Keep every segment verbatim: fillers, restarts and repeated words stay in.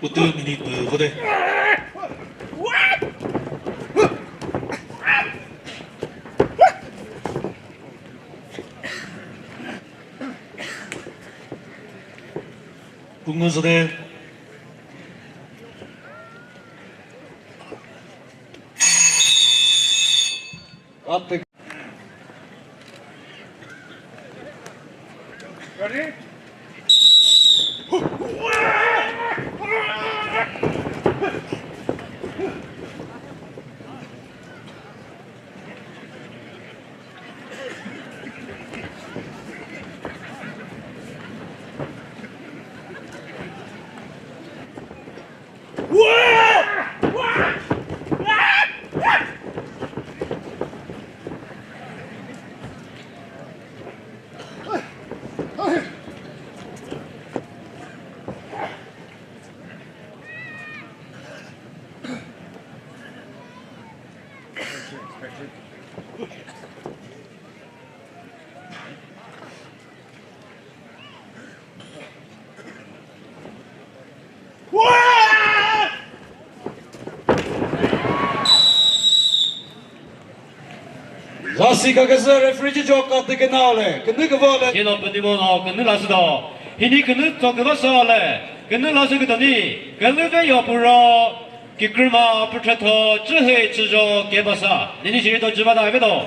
Utü minute pü vode. Kungu zode. Attık. Zasi kakese referee ji jo ka tike na le, künü küvo le. Yeno pünimo no künü la sü do. Hini künü tso küva sa le. Künü la sü kütoni. Künü ve yo puro. Kikrüma püthrütho chühe chüjo kebasa. Nini shiri to chüva da ve do.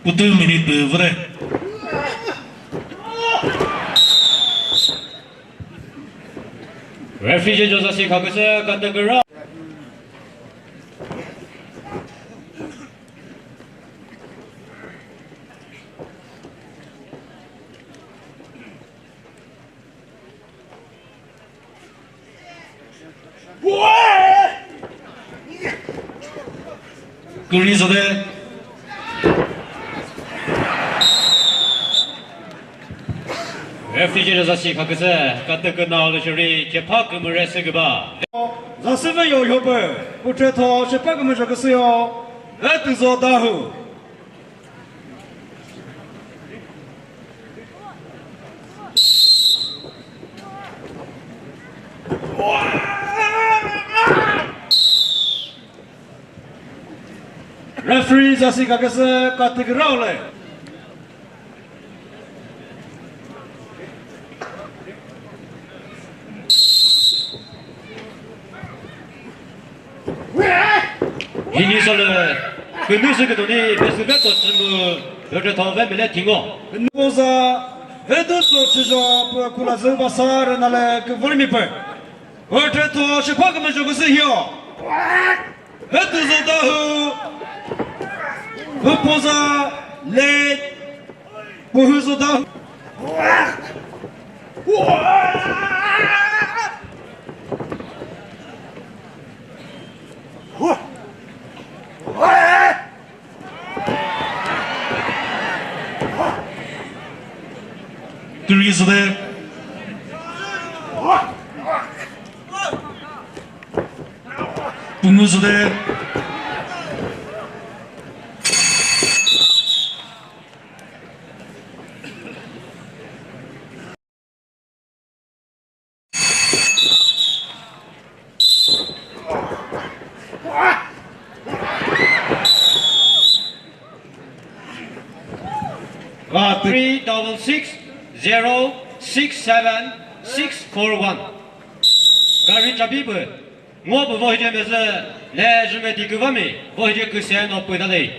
Putü minute pü vre. Referee Joseph Sikha küsü category. Kuri zode. Referee Joseph Sikha küsü, katü küna lü shiri, chepa kümüre sü küba. Zasüve yo yope, putretho chepa kümüre küsü yo, ve tüzo dahu. Referee zasi kakese kategory le. Hini sale, künü sü kütoni, pesü ve to chümü, pötre tho ve mele tingo. Künü boza, ve to so chüjo, pö kula zü basa rünale küvürmi pö. Pötre tho shipha kümüjo küsü hio. Ve to zo dahu, pö poza, le, pö hü zo dahu. Türkisüde. Pungusüde. Three double six zero six seven six four one. Gari chabi pü. Ngo pü vohije mezü le jüme di küvami vohije küse no pü dalei.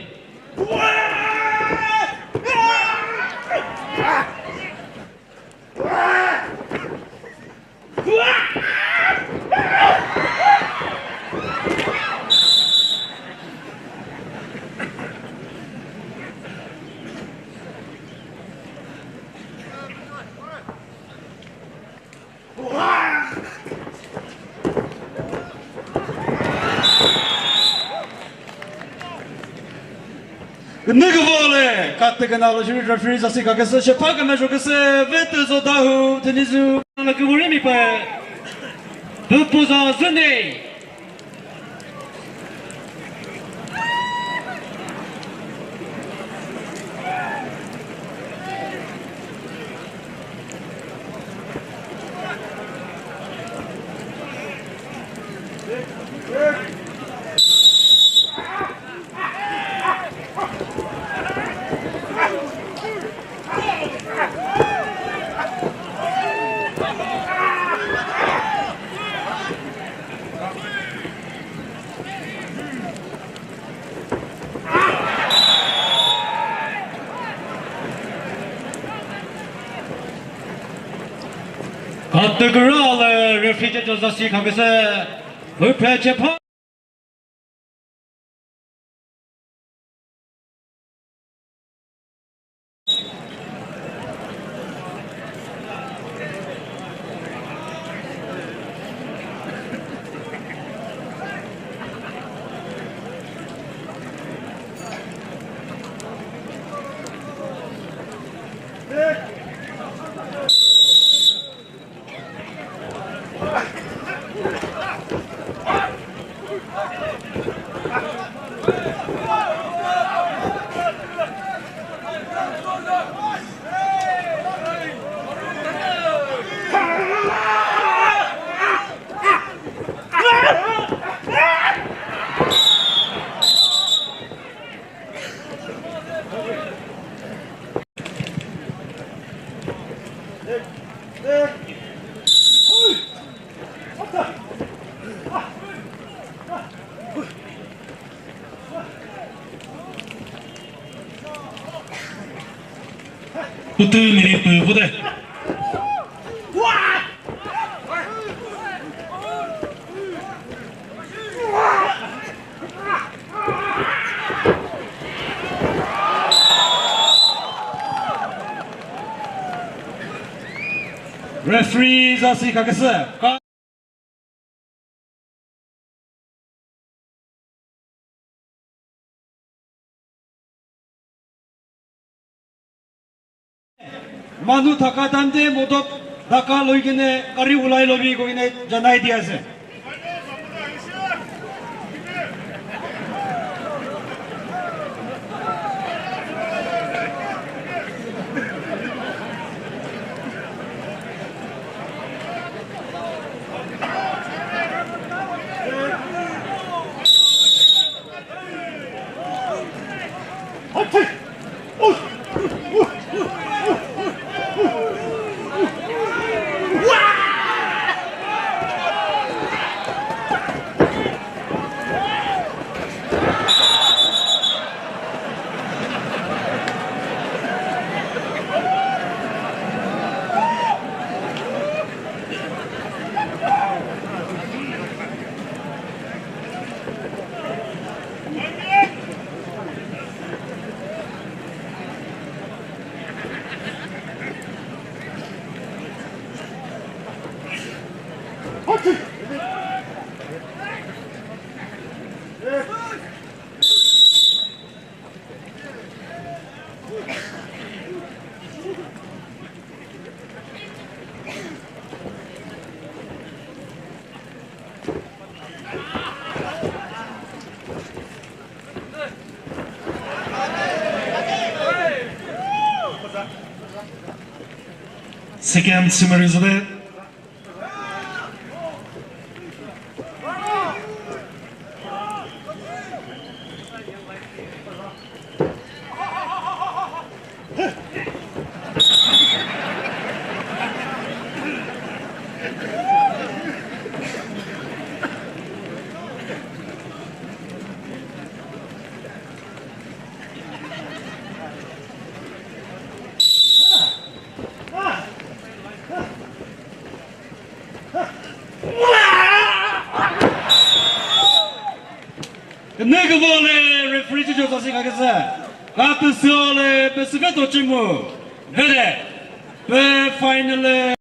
Künü küvole, katü künalo shiri referee zasi kaküsü, shepa kümesho küsü, Vetüzo Dawhuo, Thünizü. Küvori mi pü, püpüza züne. Category le referee judge zasi khaküsü, hüphe chepha. Pütü minute pü pütü. Referee zasi khaküsü. Manu thaka dande modok dhaka loikene gari ulai lobi koikene janai dia ase. Second summary züde. Künü küvo le referee chücho sasi kakese. Katüsüo le pesüve to chimu. Vede. Pe final le.